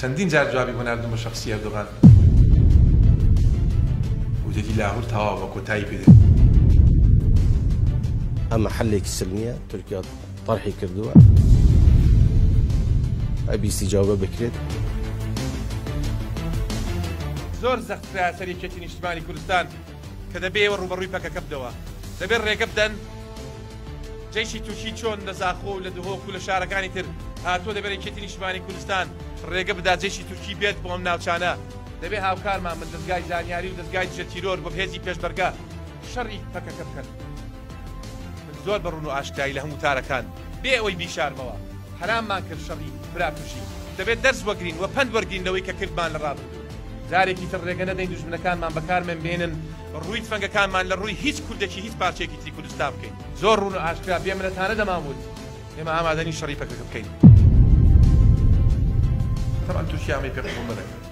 چەندین جار جوابی بۆ ناردووم بە شەخسی ئەردۆغان. وتێتی لاهور تەواو بە کۆتایی پێ دێت. ئەمە حەلێکی سلمیە تورکیا تەرحی کردووە ئەبی ئیستیجابە بکرێت. زۆر زەخت خرایە سەر یەکێتی نیشتمانی کوردستان کە دەبێ ئێوە ڕووبەڕووی پەکەکە بنەوە، دەبێ ڕێگە بدەن جەیشی تورکی چۆن لە زاخۆ و لە دهۆک و لە شارەکانی تر هاتووە، دەبێت یەکێتی نیشتمانی کوردستان ڕێگە بدات جەیشی تورکی بێت بۆ ئەم ناوچانە، دەبێ هاوکارمان بن دەزگای زانیاری و دەزگای دژە تیرۆر و هێزی پێشمەرگە شەڕی پەکەکە بکەن. من زۆر بە ڕوون و ئاشکرایی لە هەموو تارەکان بێ ئەوەی بیشارمەوە حەراممان کرد شەڕی براکوژی. دەبێت دەرس وەگرین و پەند وەرگرین لەوەی کە کردمان لە ڕابردوو. جارێکی تر ڕێگە نەدەین دوژمنەکانمان بەکارمان بێنن ڕووی تفەنگەکانمان لە ڕووی هیچ کوردێکی هیچ پارچەیەکی تری کوردستان بکەین. زۆر ڕوون و ئاشکرا بێ منەتانە دەمان وت ئێمە ئامادە نین شەڕی پەکەکە بکەین. تەبعەن تورکیا ئەمەی پێ قبوڵ نەدەکرد.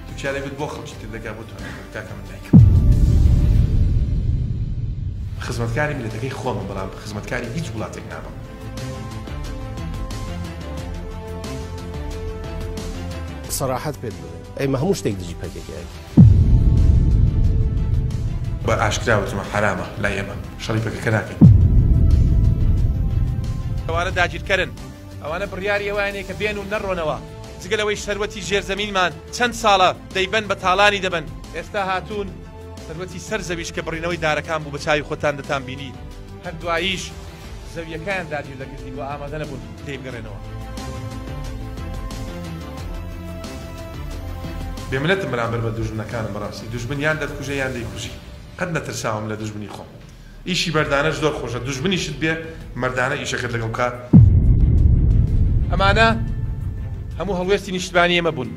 تورکیا دەیگوت بۆ خەڵکی تر دەکا بۆ تۆ ناکات کاکە من نایکەم. خزمەتکاری میللەتەکەی خۆمم بەڵام خزمەتکاری هیچ وڵاتێک نابم. سەراحەت پێت بڵێم ئێمە هەموو شتێک دژی پەکەکە ئەکەین. بە ئاشکرا وتمە حەرامە لای ئێمە شەڕی پەکەکە ناکەین. ئەوانە داگیرکەرن، ئەوانە بڕیاری ئەوەیان هەیە کە بێن و نەڕۆنەوە، جگە لەوەی سەروەتی ژێرزەمینمان چەند ساڵە دەیبەن بە تاڵانی دەبەن، ئێستا هاتوون سەروەتی سەر زەویش کە بڕینەوەی دارەکان بوو بە چاوی خۆتان دەتان بینی، هەر دواییش زەویەکەیان داگیر دەکردین و ئامادە نەبوون لێی بگەڕێنەوە. بێ منەتم بەرامبەر بە دوژمنەکانم بەڕاستی دوژمن یان دەتکوژێ یان دەیکوژی قەت نەترساوم لە دوژمنی خۆم ئیشی مەردانەش زۆر خۆشە دوژمنیشت بێ مەردانە ئیشەکەت لەگەڵ بکا. ئەمانە هەموو هەڵوێستی نیشتمانی ئێمە بوون.